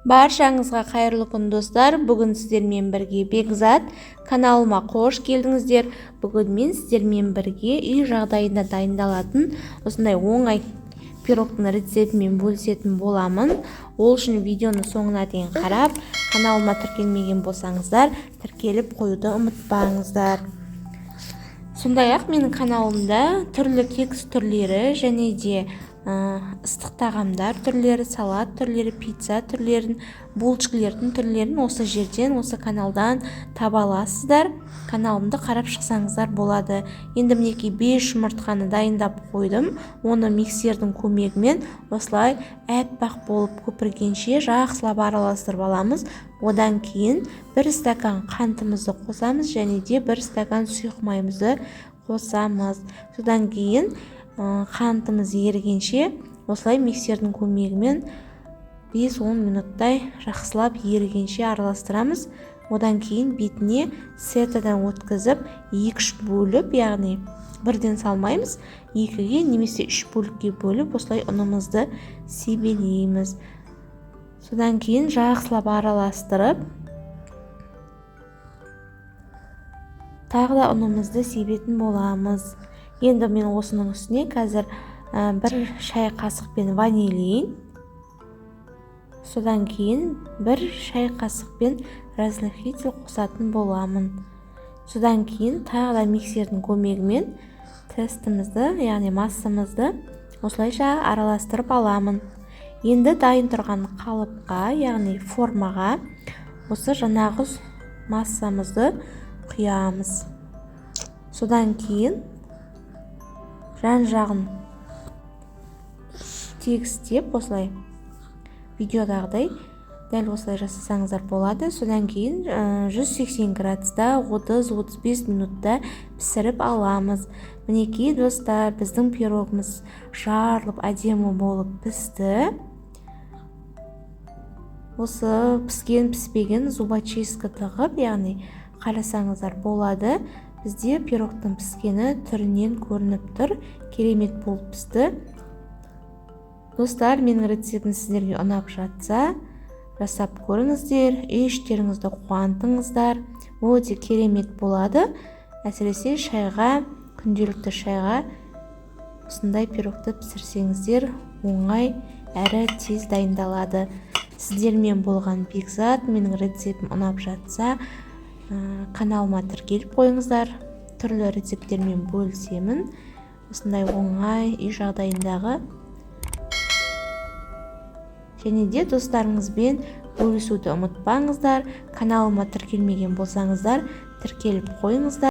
Баршаңызға қайырлы күн, достар! Бүгін сіздермен бірге Бекзат. Каналыма қош келдіңіздер! Бүгін мен сіздермен бірге үй жағдайында дайындалатын осындай оңай пирогтың рецептімен бөлісетін боламын. Ол үшін видеоны соңына дейін қарап, каналыма тіркелмеген болсаңыздар, тіркеліп қоюды ұмытпаңыздар. Сондай-ақ менің каналымда түрлі кекс түрлері және де ыстық тағамдар түрлері, салат түрлері, пицца түрлерін, булочкалердің түрлерін осы жерден, осы каналдан таба аласыздар. Каналымды қарап шықсаңыздар болады. Енді мінекей, 5 жұмыртқаны дайындап қойдым. Оны миксердің көмегімен осылай әппақ болып көпіргенше жақсылап араластырып аламыз. Одан кейін 1 стакан қантымызды қосамыз және де 1 стакан сұйық майымызды қосамыз. Содан кейін қантымыз ерігенше осылай миксердің көмегімен 5-10 минуттай жақсылап ерігенше араластырамыз. Одан кейін бетіне сетадан өткізіп, 2-3 бөліп, яғни бірден салмаймыз, 2-ге немесе 3 бөлікке бөліп, осылай ұнымызды себелейміз. Содан кейін жақсылап араластырып, тағы да ұнымызды себетін боламыз. Енді мен осының үстіне қазір 1 шай қасықпен ванилин, содан кейін 1 шай қасықпен разрыхлитель қосатын боламын. Содан кейін тағы да миксердің көмегімен тестімізді, яғни массамызды осылайша араластырып аламын. Енді дайын тұрған қалыпқа, яғни формаға осы жаңағы массамызды құямыз. Содан кейін жан-жағын тегістеп, осылай видеодағыдай дәл осылай жасасаңыздар болады. Содан кейін 180 градуста 30-35 минутта пісіріп аламыз. Мінекей, достар, біздің пирогымыз жарылып, әдемі болып пісті. Осы піскен піспеген зубочистка тығып, яғни қарасаңыздар болады. Бізде пирогтың піскені түрінен көрініп тұр, керемет болып пісті. Достар, менің рецептім сіздерге ұнап жатса, жасап көріңіздер, үй іштеріңізді қуантыңыздар. Өте керемет болады. Әсіресе шайға, күнделікті шайға осындай пирогты пісірсеңіздер, оңай әрі тез дайындалады. Сіздермен болған Бекзат. Менің рецептім ұнап жатса, каналыма тіркеліп қойыңыздар. Түрлі рецепттермен бөлісемін. Осындай оңай үй жағдайындағы. Және де достарыңызбен бөлісуді ұмытпаңыздар. Каналыма тіркелмеген болсаңыздар, тіркеліп қойыңыздар.